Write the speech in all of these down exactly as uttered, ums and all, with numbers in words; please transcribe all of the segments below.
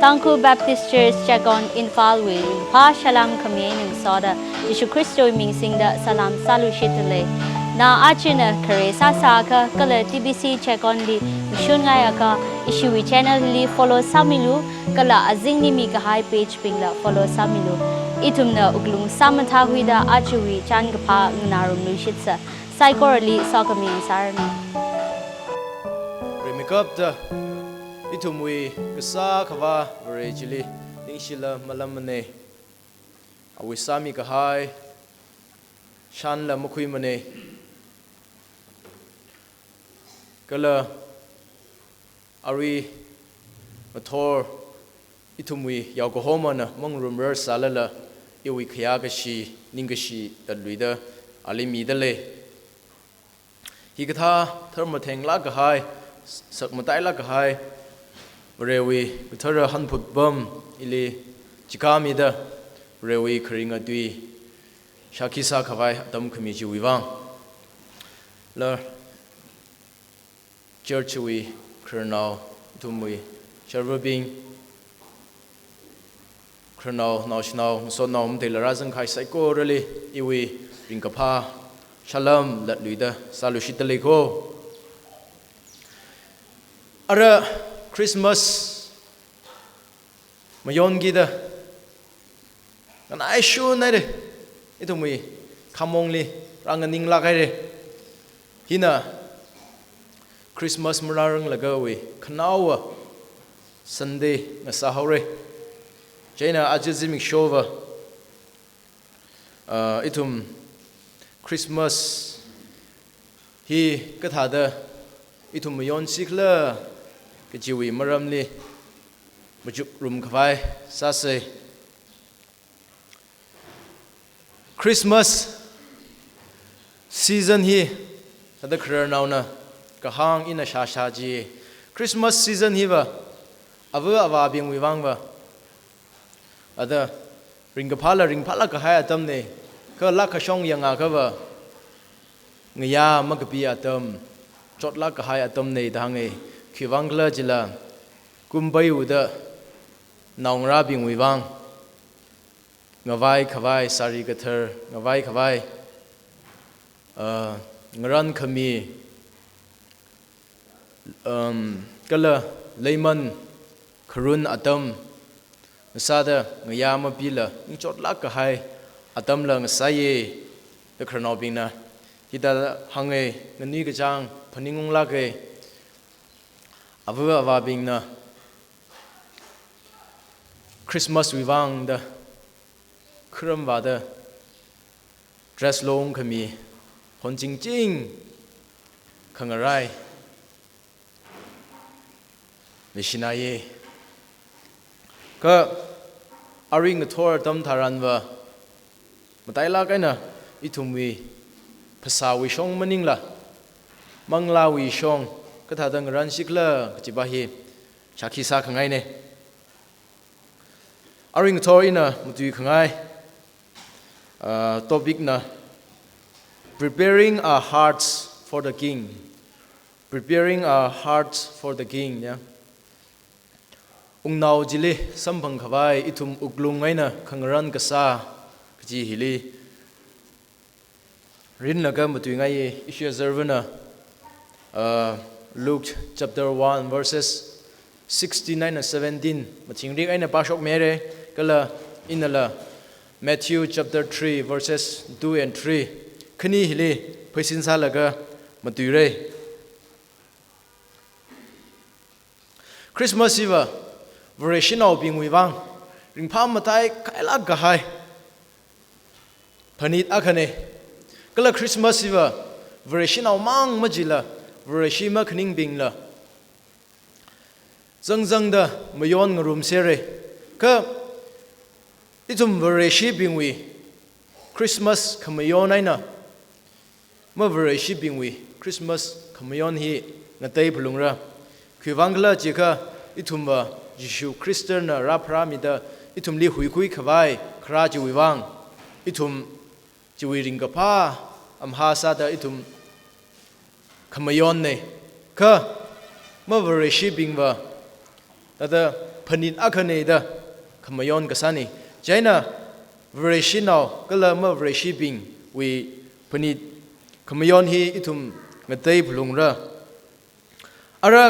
Tangkhul Baptist Church Checkon Imphal wui ringphā salam khami eina ngasoda Jishu Khristawui ming singda salam sāluishitdalei. Na ajana khare sāsāakha kala T B C Checkon li mashun ngaiakha ishiwui channel li follow sāmilu, kala azingli mikahai page bingla follow sāmilu. Ithumna wuklung sāmathākhuida ajawui chānkaphā nganārumluishitsa. Saikorali sokhami ngasāranu. Rimeikapta ithumwui kasā Akhavā Vare chili ningshila malammanei. Awui sāmikahai shānla makhuimanei. Kala arui ngathor ithumwui yaokahomana mangarumrar sālala iwui khayā kashi, ningkashi tatluida ali midalei. Hikathā tharmathenglāk kahai, sakmatailāk kahai Varewui kathara hanphut apam ili chikāmida Varewui kharinga tui shākhi sākhavai atam khami chiwui vang, la church wui khararnao, ithumwui sharvabing, khararnao, naoshinao, ngasotnao, matheila rāzangkahai saikorali iwui ringkaphā salam latluida sāluishitdalei ko. Ara Christmas mayonkida nganaishun haire, ithumwui khamongli rānganinglāk haire. Hina Christmas marāranglagawui khanaowa Sunday ngasāhaore. Chieina aja zimikshova, ah, ithum Christmas hi kathāda ithum mayonsikhala kajiwui maramli machukrum khavai sāsei. Christmas season hi, thāda khararnaona kahāng ina shāshā chi, Christmas season hiva ava avābingwui vangva thāda ringkaphāla ringphālāk kahai atamnei, kha lākashong yangakhava ngayā makapi atam, chotlāk kahai atamnei da hānge. Khiwuivang khala chila kum paiuda naongarābingwui vang ngavai khavai sari kathar, ngavai khavai, ah, ngaran khami, um, kala leiman kharun atam ngasāda ngayā mapila ningchotlāk kahai atamla ngasāye da khararnaobingna hithāda hānge, nganui kachāng phaningunglāke. Ava avābingna Christmas wui vangda kharam vāda dress long khami, honchingching khangarai leishinaiye. Kha arui ngathor atam tharanva matailāk eina ithumwui phasāwui shong maningla manglāwui shong kathāda ngaransikhala kajiva hi shākhi sākhangaine. Arui ngathor ina matuikhangai, ah, topic na Preparing Our Hearts for the King. Preparing Our Hearts for the King, ya. Wungnao chili samphang khavai ithum wuklung eina khangaran kasā kaji hili rinlaga matuingaiye. Ishi azarvana, uh, Luke chapter one verses sixteen eina seventeen machingrik eina pāshokmire, kala inala Matthew chapter three verses two and three khani hili pheisin sālaga matuire. Christmas hiva Vareshinaobingwui vang ringphā mataikailāk kahai phanit akhane. Kala Christmas hiva Vareshinao mang machila Vareshi makhaningbingla zangzangda mayon ngarumsere. Kha ithum Vareshibingwui Christmas khamayon eina mavareshibingwui Christmas khamayon hi ngatei phalungra. Khiwuivang khala jiakha ithumva Jishu Khristana rāpharāmida ithumli huikhui khavai kharā chiwui vang, ithum chiwui ringkaphā amha sāda ithum khamayonne. Kha mavareshibingva thāda phanit akhana da khamayon kasāna. Chieina Vareshinao kala mavareshibingwui phanit khamayon hi ithum ngatei phalungra. Ara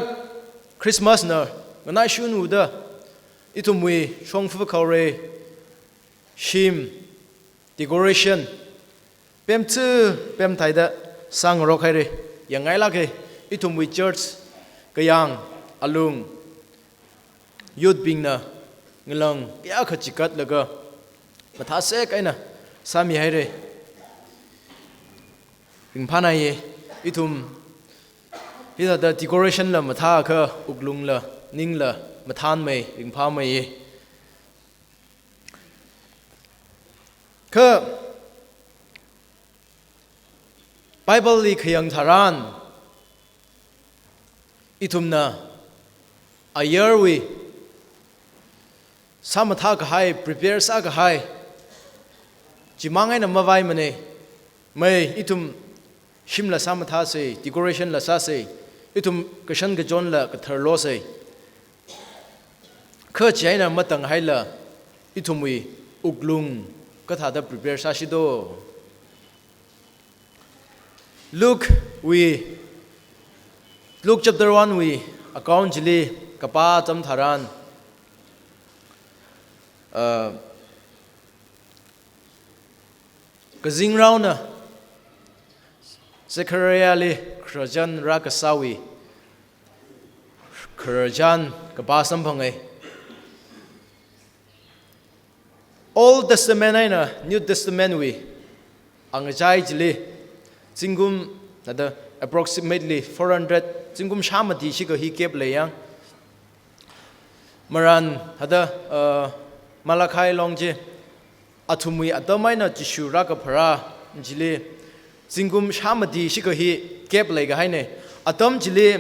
Christmas na nganaishun uda ithumwui shongfa khaorei, shim, decoration, pemthu pemthaida sāngarok haira. Yangngailāka, ithumwui church kayāng, alung, youth bingna ngalang kayākha chikatlaga mathāsek eina sāmi haira. Ringphānaiya, ithum hithāda decoration la mathākha wuklungla ningla mathānmei, ringphāmeiya. Kha Bible li khayang tharan, ithumna ayarwui sāmathā kahai, prepare sākahai chimang eina mavaimana. Mai ithum shimla sāmathāsa, decoration la sāsa, ithum kashan kachonla katharlosa. Kha chieina matanghaila ithumwui wuklung kathāda prepare sāsi do? Luke wui, Luke chapter one wui account chili kapā atam tharan, uh, kazingraona Zechariah li khararchan rākasāwui khararchan kapā samphanga. Old Testament eina New Testament wui angachai chili zingkum, thāda approximately four hundred, zingkum shāmati shikha hi gap leiya. Marān thāda, uh, Malachi long chi athumwui atam eina Jishu rākapharā chili zingkum shāmati shikha hi gap leikahaina. Atam chili,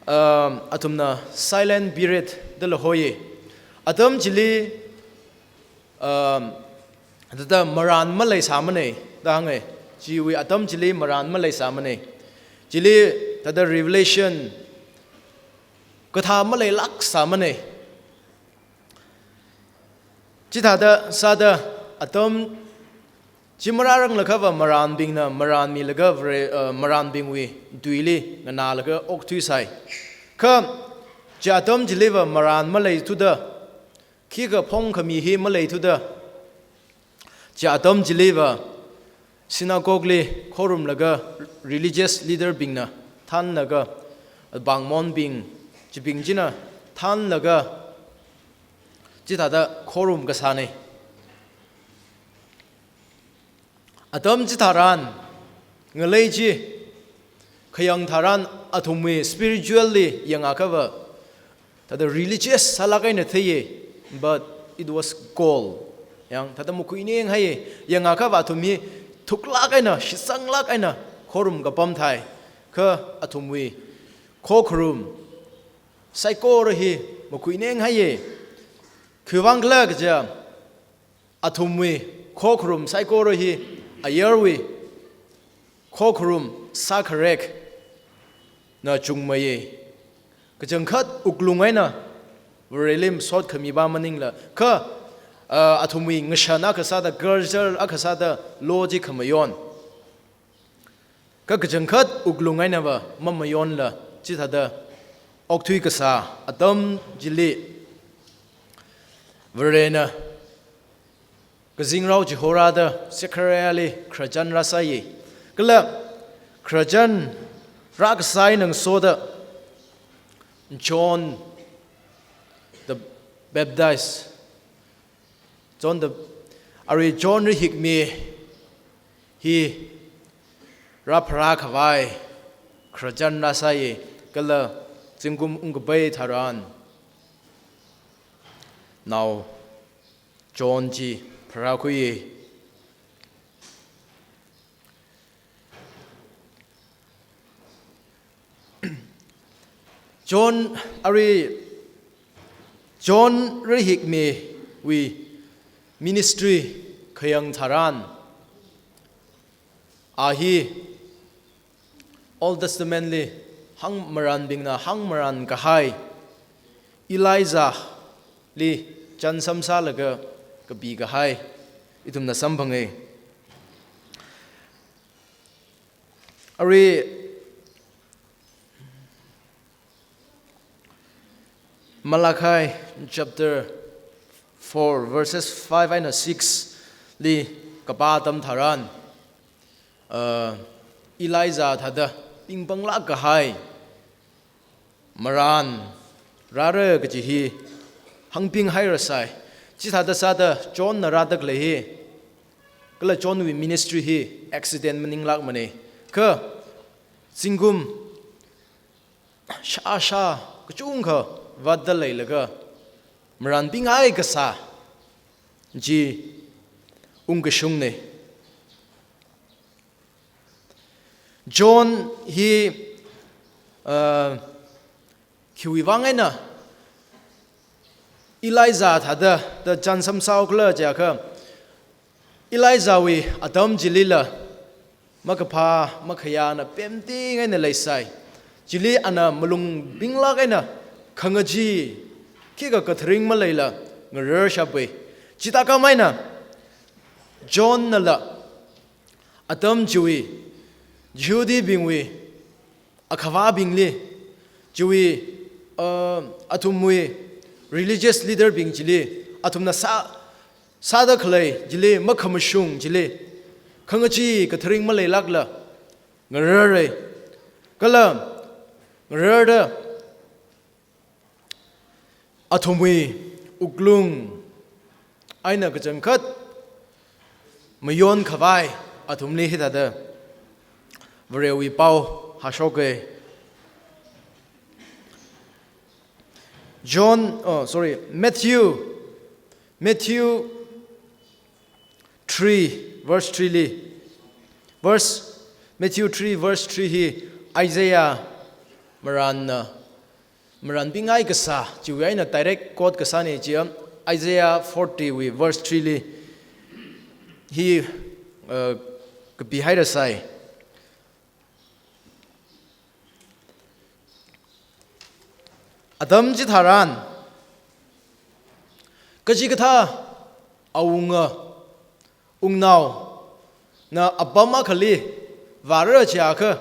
um, athumna silent period dala hoiya. Atam chili, um, thāda marān maleisāmana da hānga. Chiwui atam chili marān maleisāmana. Chili thāda revelation kathā maleilāksāmana. Chithāda sāda atam chi marāranglakhava marānbingna marānmilaga Vare-, uh, marānbingwui tuili nganālaga okthuisai. Kha chi atam chiliva marān maleithuda, khikha phongkhami hi maleithuda, chi atam chiliva synagogue li khorumlaga religious leader bingna thānlaga, bāngmonbing chibing china thānlaga, chithāda khorum kasāna. Atam chitharan, ngalei chi khayang tharan athumwui spiritually yangakhava, thāda religious sālāk eina theiya, but it was gold. Yang thāda makhuinenghaiya, yangakhava athum hi thuklāk eina, shitsanglāk eina khorum kapam thai, kha athumwui khokharum saikora hi makhuinenghaiya. Khiwuivang khala kaja, athumwui khokharum saikora hi ayarwui khokharum sākharekna chungmeiya. Kachangkhat wuklung eina Vareli masot khami pa maningla, kha, ah, athumwui ngashan akha sāda, culture akha sāda, law chi khamayon. Kha kachangkhat wuklung einava mamayonla, chithāda okthui kasā atam chili Varena kazingrao chihorāda Zechariah li khararchan rāsāya. Kala khararchan rākasā eina ngasoda John the Baptist, John the, arui John Rihikmi hi rāpharākhavai khararchan rāsāya, kala zingkum ungkapai tharan nao John chi pharākhuiya. John, arui John Rihikmiwui ministry khayang tharan, a hi Old Testament li hāngmaranbingna hāngmarankahai Elijah li chānsam sālaga kapi kahai ithumna samphanga. Arui Malachi chapter four verses five eina six li kapā atam tharan, uh, Elijah thāda pingpanglāk kahai marān rāra kaji hi hāngpinghairasai. Chithāda sāda Johnna rāda khalei hi, kala Johnwui ministry hi accident maninglākmana. Kha zingkum shāshā kachungkha vātda leilaga marānpinghai kasā chi ungkashungna. John hi, uh, khiwui vang eina Elijah thāda da chānsam sāhaokhala jiakha, Elijahwui atam chilila makaphā makhayāna pemting eina leisai. Chili ana malung pinglāk eina khangachee khikha katharing maleila ngararshapa. Chithākhamei eina Johnnala atam chiwui Jihudibingwui akhavābingli, chiwui, uh, athumwui religious leader bing chili, athumna sā, sāda khalei chili, makhamashung chili khangachee katharing maleilākla ngarara. Kala ngararda athumwui wuklung eina kachangkhat mayonkhavai athumli hithāda Varewui pao hāshoka. John, oh, sorry, Matthew, Matthew three verse three li. Verse, Matthew three verse three hi Isaiah marānna, marānpinghai kasā chiwui eina direct quote kasāna. Chi Isaiah forty wui verse three li hi, uh, kapihairasai. Atam chitharan kachikathā awunga wungnaona apam akhali vāra jiakha,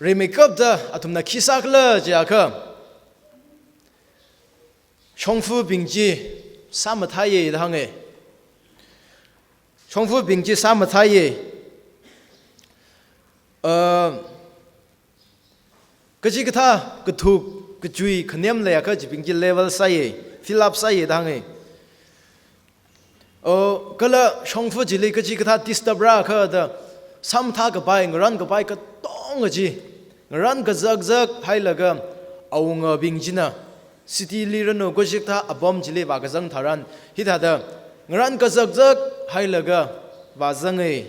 rimeikapta athumna khi sākhala jiakha, shongfabing chi sāmathāya da hānga. Shongfabing chi sāmathāya. Uh, kachikathā kathuk kachui khanem leiakha chibing chi level sāya, fill up sāya da hānga. Oh, kala shongfa chili kachikathā disturb rāakha da sāmathākapai, ngarānkapai katonga chi ngarān kazakzak hailaga awungabing china city li ranu kachikathā apam chili vākazang tharan hithāda ngarān kazakzak hailaga vāzanga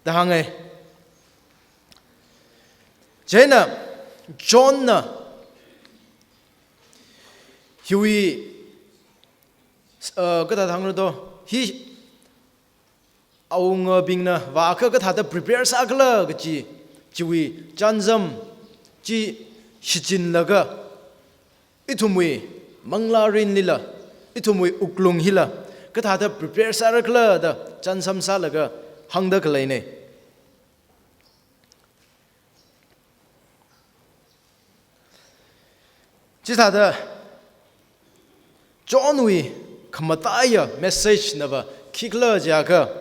da hānga. Chieina Johnna hiwui, uh, kathāda hāngra do, hi awungabingna vāakha kathāda prepare sākhala kaji chiwui chānjam chi shichinlaga, ithumwui manglārinlila, ithumwui wuklung hila kathāda prepare sārakhala da chānsam sālaga hāngda khaleina. Chithāda Johnwui khamataiya message nava khikhala jiakha,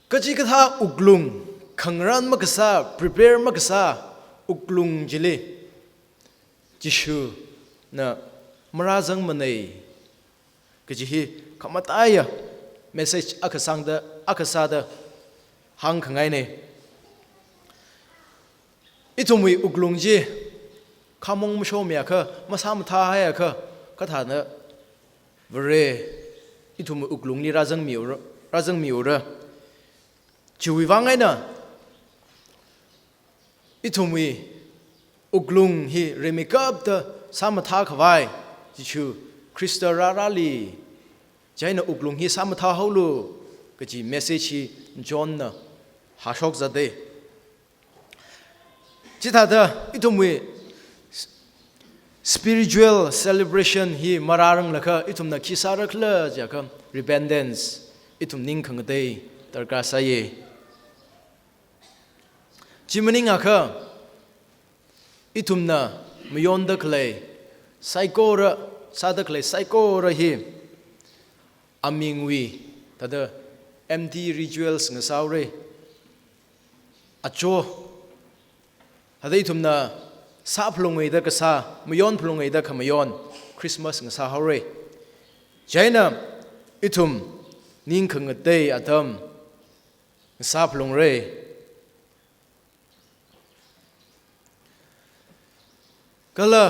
kachikathā wuklung, khangarān makasā, prepare makasā wuklung chili Jishuna marāzangmana kaji hi khamataiya message akha sāngda, akha sāda hāngkhangaina. Ithumwui wuklung chi khamong mashomiakha, masāmathāhaiakha, kathāna Vare ithumwui wuklungli rāzangmiura, rāzangmiura. Chiwui vang eina ithumwui wuklung hi rimeikapta sāmathākhavai Jishu Khrista rārali, chieina wuklung hi sāmathāhaolu kaji message hi Johnna hāshokzata. Chithāda ithumwui spiritual celebration hi marāranglakha ithumna khi sāra khala jiakha repentance, ithum ning khangatei darkar sāya. Chi maningakha ithumna mayonda khalei saikora, sāda khalei saikora hi amingwui thāda empty rituals ngasāhaora. Acho, thāda ithumna sāphalungeida kasā, mayonphalungeida khamayon Christmas ngasāhaora. Chieina ithum ning khangatei atam ngasāphalungra. Kala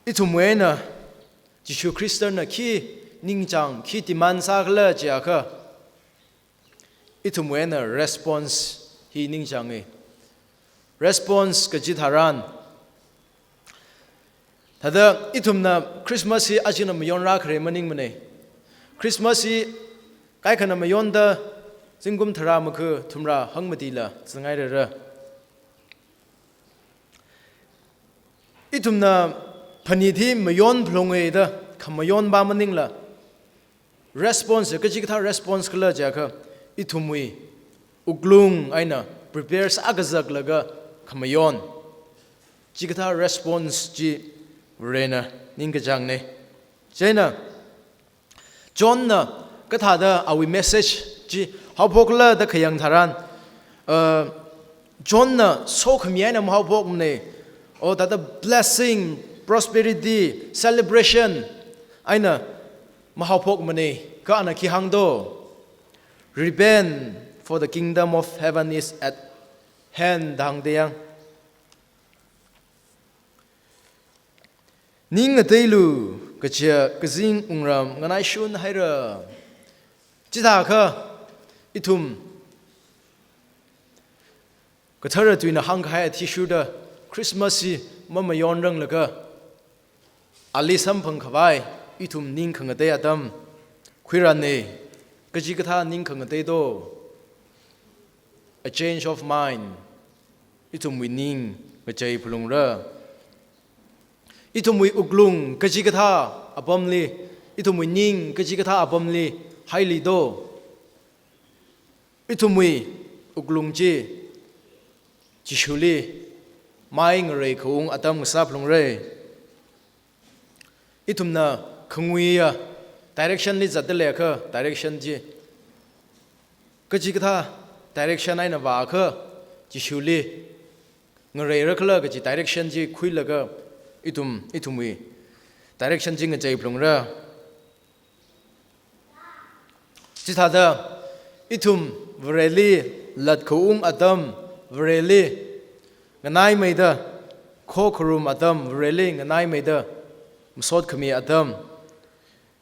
ithumwui eina Jishu Khristana khi ningchāng, khi demand sākhala jiakha, ithumwui eina response hi ningchānga. Response kaji tharan, thāda ithumna Christmas hi ajina mayonra khare maningmana. Christmas hi kaikhana mayonda zingkum tharā makha thumrā hangmatila zangngairara. Ithumna phanit hi mayonphalungeida khamayon va maningla, response, kachikathā response khala jiakha, ithumwui wuklung eina prepare sākazaklaga khamayon. Chikathā response chi Varena ningkachāngna. Chieina Johnna kathāda awui message chi haophokla da khayang tharan, uh, Johnna sokhami eina mahaophokmana. O thāda blessing, prosperity, celebration eina mahaophokmana. Kha ana khi hāng do? "Repent, for the kingdom of heaven is at hand," da hāngda yang. Ning ngateilu, kaja kazing wungram nganaishun haira. Chithākha ithum kathara tuina hāngkahai athishurda Christmas hi mamayonranglakha, ali samphang khavai ithum ning khangatei atam khuirana. Kachikathā ning khangatei do? A change of mind. Ithumwui ning ngacheiphalungra. Ithumwui wuklung kachikathā apamli, ithumwui ning kachikathā apamli haili do? Ithumwui wuklung chi Jishuli mai ngareikhaung atam ngasāphalungra. Ithumna khanguiya direction li zatda leiakha, direction chi kachikathā direction eina vāakha, Jishuli ngareira khala kaji direction chi khuilaga ithum, ithumwui direction chi ngacheiphalungra. Chithāda ithum Vareli latkhaung atam, Vareli nganaimeida khokharum atam, Vareli nganaimeida masot khami atam,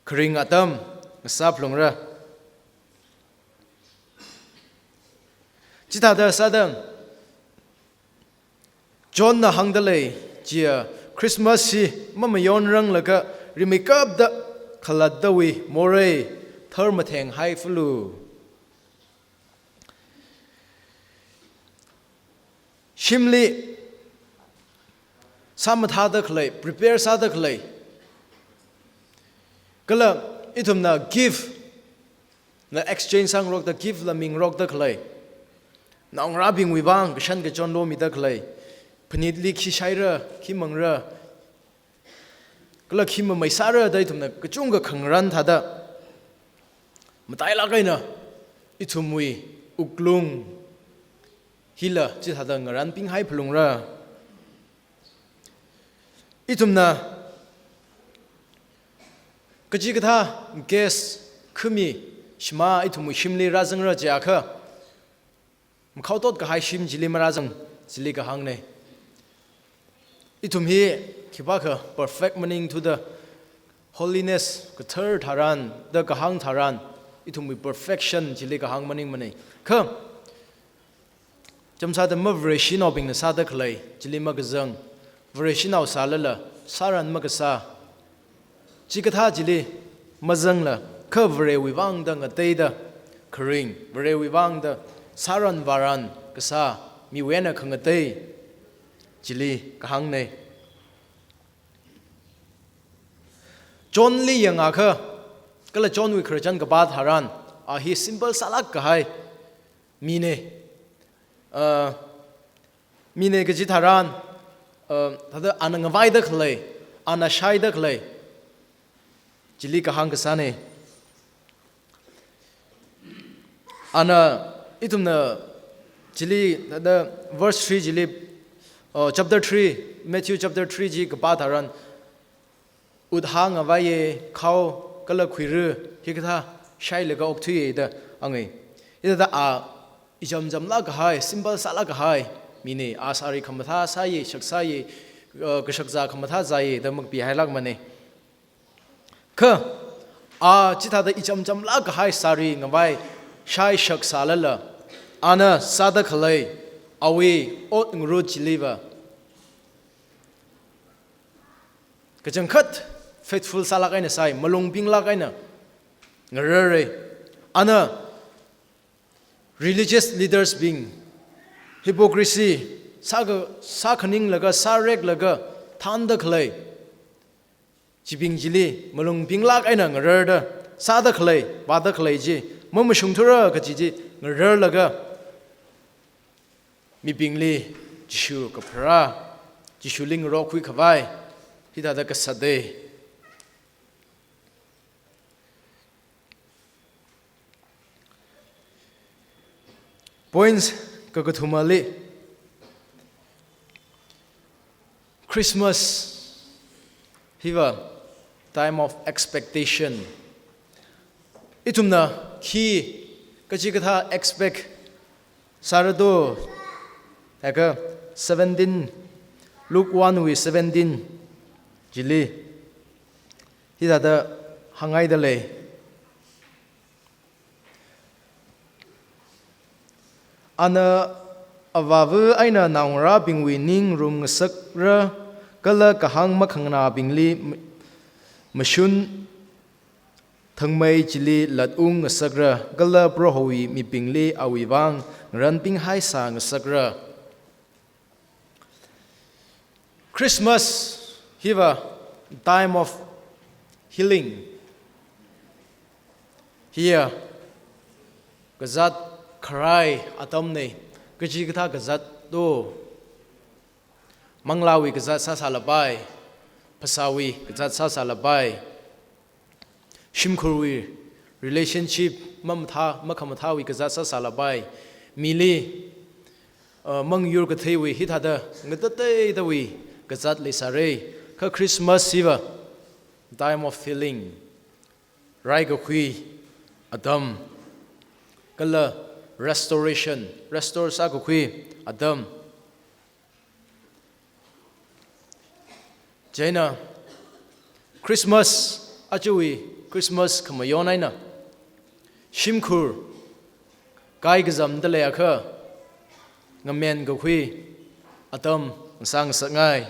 kharing atam ngasāphalungra. Chithāda sāda Johnna hāngda lei, chiya Christmas hi mamayonranglakha rimeikapta khalattawui morei tharmatheng haiphalu. Shimli sāmathāda khalei, prepare sāda khalei, kala ithumna gift la exchange sāngarokta, gift la mingarokta khalei, naongarābingwui vang kashan kachon lomida khalei, phanitli khi shaira, khi mangra, kala khi mamei sāra da ithumna kachungkha khangarān thāda, matailāk eina ithumwui wuklung hila chithāda ngarānping haiphalungra. Ithumna kachikathā guest khami shimā ithumwui shimli rāzangra jiakha, makhao tot kahai shim chili marāzang, chili kahāngna. Ithum hi khipākha perfect maningthuda, holiness kathar tharan da kahāng tharan, ithumwui perfection chili kahāng maningmana. Kha chāmsāda ma Vareshinaobingna sāda khalei chili makazang, Vareshinao sālala sāran makasā, chikathā chili mazangla, kha Varewui vangda ngateida kharing, Varewui vangda sāran vāran, kasā, miwui eina khangatei chili kahāngna. Johnli yangakha, kala Johnwui khararchan kapā tharan, a hi simple sālāk kahai mina. Uh, mina kaji tharan, uh, thāda ana ngavaida khalei, ana shaida khalei chili kahāng kasāna. Ana ithumna chili, thāda verse three chili, uh, chapter three, Matthew chapter three chi kapā tharan, ut hāngngavaiya, khao kala khuira hikathā shailaga okthuiya da hānga. Hithāda a icham chamlāk kahai, simple sālāk kahai mina, a sari khamathā sāya, shak sāya, uh, kashakzā khamathā zāya da makapihailākmana. Kha a chithāda icham chamlāk kahai sari ngavai shai shak sālala, ana sāda khalei awui ot ngarut chiliva kachangkhat faithful sālāk eina sāi, malung pinglāk eina ngarara. Ana religious leaders bing hypocrisy sāka, sākhaninglaga, sāreklaga thānda khalei chibing chili malung pinglāk eina ngararda, sāda khalei, vāda khalei chi mamashungthura kaji chi ngararlaga, mibingli Jishu kapharā, Jishuli ngarokhui khavai hithāda kasāda. Points kakathumali, Christmas hiva time of expectation. Ithumna khi kachikathā expect sāra do, haka seventeen, Luke one wui seventeen chili hithāda hānghaida lei. Ana avāva eina naongarābingwui ning rumngasakra, kala kahāng makhanganābingli m-, mashun thangmei chili latungngasakra, kala Prohowui mibingli awui vang ngaranpinghaisāngasakra. Christmas hiva time of healing. Hiya kazāt kharai atamna, kachikathā kazāt do. Manglāwui kazāt sāsālapai, phasāwui kazāt sāsālapai, shimkhurwui relationship mamathā, makhamathāwui kazāt sāsālapai, mili, uh, mangyur katheiwui hithāda ngatateidawui kazāt leisāra. Kha Christmas hiva time of healing, raikakhui atam, kala restoration, restore sākakhui atam. Chieina Christmas, ajawui Christmas khamayon eina shimkhur kaikazamda leiakha ngamenkakhui atam ngasāngasakngai.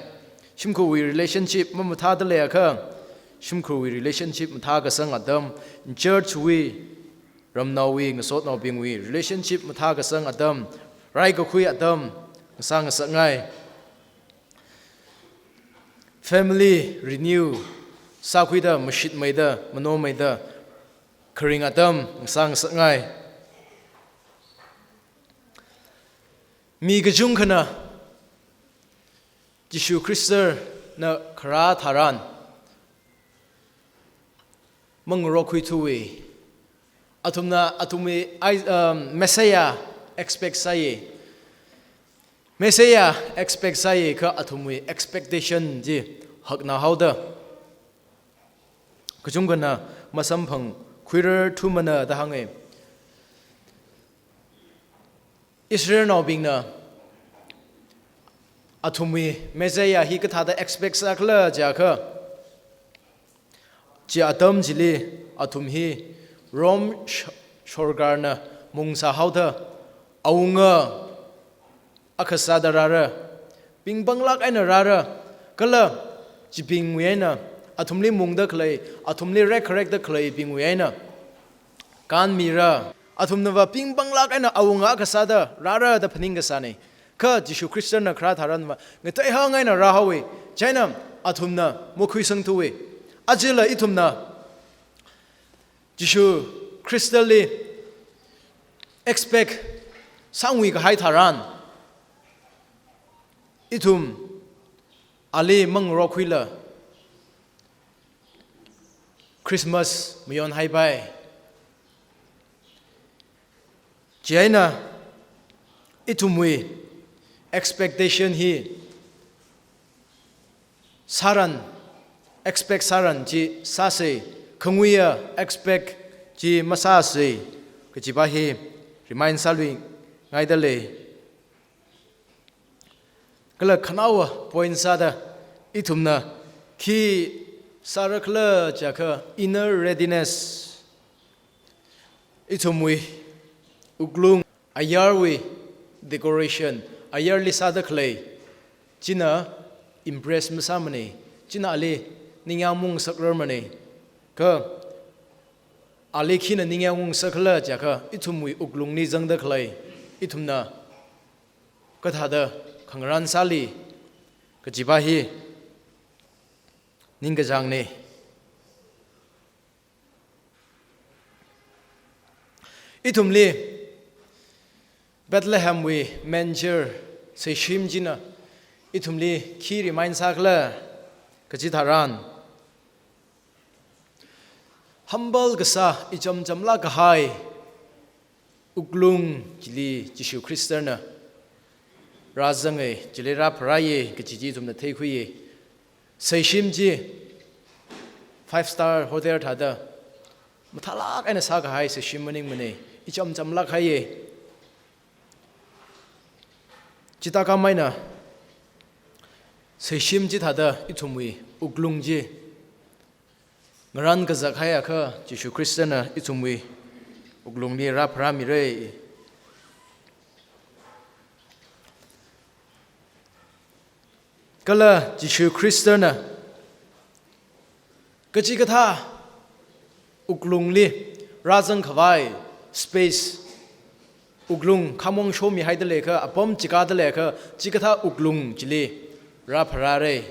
Shimkhurwui relationship mamathāda leiakha shimkhurwui relationship mathākasang atam, church wui ramnaowui ngasotnaobingwui relationship mathākasang atam, raikakhui atam ngasāngasakngai. Family renew sākhuida mashitmeida, manomeida kharing atam ngasāngasakngai. Mi kachungkhana Jishu Khristana kharā tharan mangarokhuithuwa. Athumna, athumwui ai, um, Messiah expect sāya. Messiah expect sāya kha athumwui expectation chi haknahaoda, kachungkhana masamphangkhuirarthumana da hānga. Israelnaobingna athumwui Messiah hi kathāda expect sākhala jiakha, chi atam chili athum hi Rome sh-, sorkarna mungsāhaoda awunga akha sāda rāra, pingpanglāk eina rāra, kala chibingwui eina, athumli mungda khalei, athumli rekkharekda khaleibingwui eina kānmira. Athumnava pingpanglāk eina awunga kasāda rāra da phaning kasāna. Kha Jishu Khristana kharā tharanva ngateihāng eina rāhaowa. Chieina athumna makhuisangthuwa. Ajala ithumna Jishu Khristali expect sāngui kahai tharan, ithum ali mangrokkhuila Christmas mayonhaipai. Chieina ithumwui expectation hi sāran, expect sāran chi sāsa, khanguiya expect chi masāsa, kajiva hi remind sāluingaidalei. Kala khanaowa point sāda ithumna khi sārakhala jiakha inner readiness. Ithumwui wuklung, ayarwui decoration, ayarli sāda khalei china impress masāmana, china ali ningyāng maungasakrarmana. Kha ali khina ningyāng maungasakhala jiakha ithumwui wuklungli zangda khalei, ithumna kathāda khangarān sāli kajiva hi ningkachāngna. Ithumli Bethlehemwui manger seishim china ithumli khi remind sākhala kaji tharan, humble kasā, icham chamlāk kahai wuklung chili Jishu Khristana rāzanga, chili rāpharāya kaji chi ithumna theikhuiya. Seishim chi five star hotel thāda mathālāk eina sākahai seishim maningmana, icham chamlāk kahaiya. Chithākhamei eina seishim chithāda ithumwui wuklung chi ngarān kazak haiakha Jishu Khristana ithumwui wuklungli rāpharāmira. Kala Jishu Khristana kachikathā wuklungli rāzangkhavai space, wuklung khamong shomihaida leiakha, apam chikada leiakha, chikathā wuklung chili rāpharāra.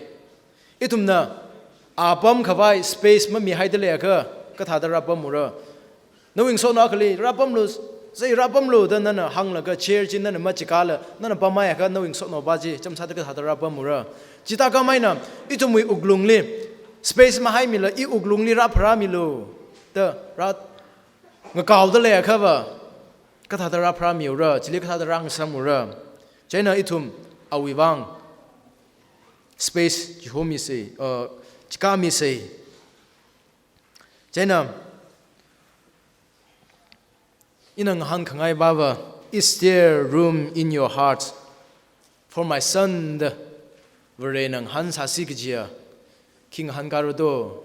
Ithumna apam khavai space mamihaida leiakha, kathāda rāpamura? Nawui ngasotnao akhali rāpamlu, sei rāpamlu da nana hānglaga chair chi nana machikala, nana pamhaiakha nawui ngasotnaopa chi chāmsāda kathāda rāpamura? Chithākhamei eina ithumwui wuklungli space mahaimila, i wuklungli rāpharāmilu da rā ngakaoda leiakhava, kathāda rāpharāmiura, chili kathāda rāngasakmura? Chieina ithum awui vang space chihomisa, uh, chikamisa. Chieina ina ngahānkhangai vava, "Is there room in your heart for my son?" da Varena ngahānsāsi kajiya, khi ngahānkārado?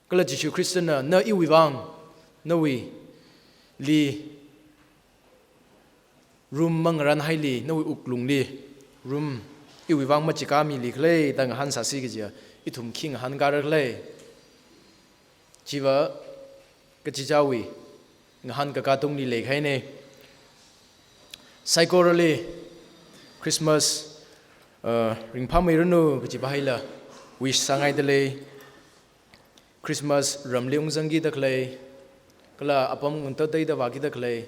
Kala Jishu Khristana, na iwui vang, nawuili room mangarānhaili, nawui wuklungli room iwui vang machikāmili khala da ngahānsāsi kajiya, ithum khi ngahānkāra khala? Chiva kachichāwui ngahānkakā tungli leikahaina. Saikorali Christmas, uh, ringphāmeiranu kajiva hila wish sāngaidalei. Christmas ramli ungzangkida khalei, kala apam nguntateida vākida khalei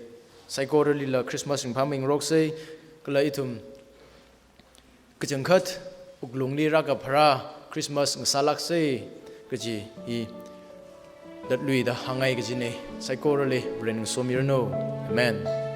saikoralila Christmas ringphāmeingaroksa, kala ithum kachangkhat wuklungli rākapharā Christmas ngasālāksa kaji hi latluida hāngngai kajina. Saikorali Varena somiranu. Amen.